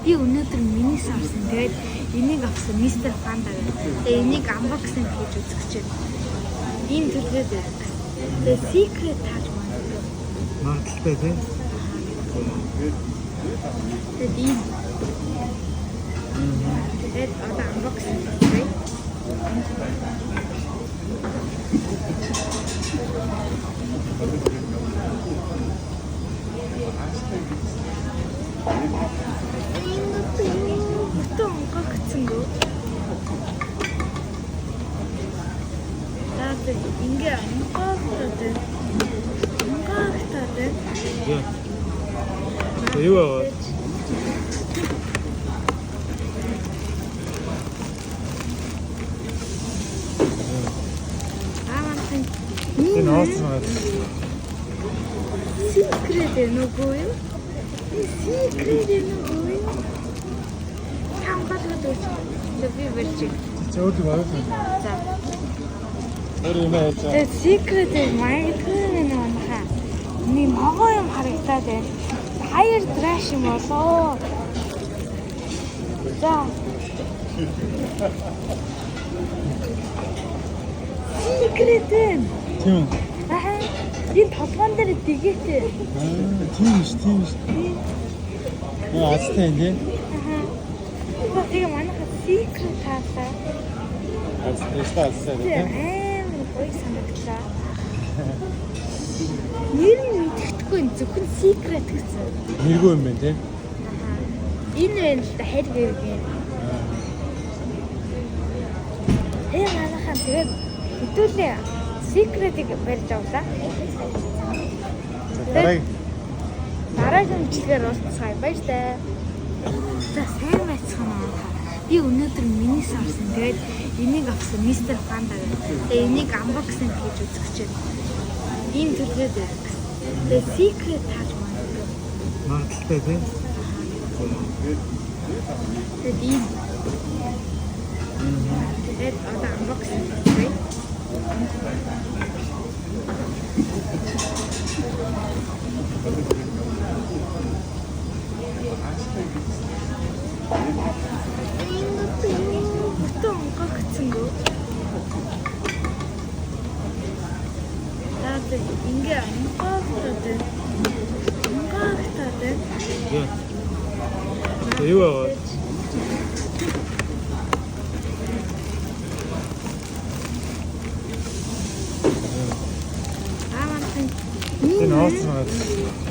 Би өнөөдөр Miniso авсан. Тэгээд энийг авсан Mr. Panda гэдэг. Тэгээд энийг unboxing хийж үзэх гэж байна. Ийм төрлөөд байдаг. Тэгээд secret тааж магадгүй. Магадaltaй тий. Тэгээд ийм. Тэгээд одоо unboxing хийе. Энэ бүтэн онгогцсонгүй. За тэг ингээ онгогцоод байна. Онгогцоод байна. За. За юу аваа? Аа манайхан Энэ ууц байгаа. Secret нүггүй юу? Secret нүггүй юу? Хамгаалаад өгч. За би барьж. Чи өөр юм авах юм. За. Өөр юм яаж аа? Тэгээд secret магадгүй нэ манайхаа. Нэг могоо юм харагдаад байна. Higher trash юм болоо. За. Secret энэ. Тийм үү? Аа. Энэ толгоон дээр дэгээтэй. Аа, тийм ш, тийм ш. Аа, азтай юм тий. Аа. Тэгээ манайхаа secret таалаа. Азтай, азтай азтай Тэгээ тий. амар гоё санагдлаа. Нэр нь мэддэхгүй зөвхөн secret гэсэн. Нэргүй юм байна тий. Аа. Энэ байна л да харь гэргийн. Тэгээ манайхаа тэгээд хэдүүлээ secret-ийг барьж авлаа. За дараагийн Дараагийн бичлэгээр уулзцгаая. Баяртай. За сайн байцгаана уу. Би өнөөдөр Miniso авсан. Тэгээд энийг авсан Mr. Panda гэдэг. Тэгээд энийг unboxing хийж үзэх гэж байна. Ийм төрлөөд байдаг. Тэгээд secret тааж магадгүй. магадaltaй тий. Тэгээд ийм. Тэгээд одоо unboxing хийе. Энэ бүтэн онгогцсонгүй. За тэг ингээ онгогцоод байна. Онгогцоод байна. За. За юу аваа? Аа манайхан Энэ ууц байгаа.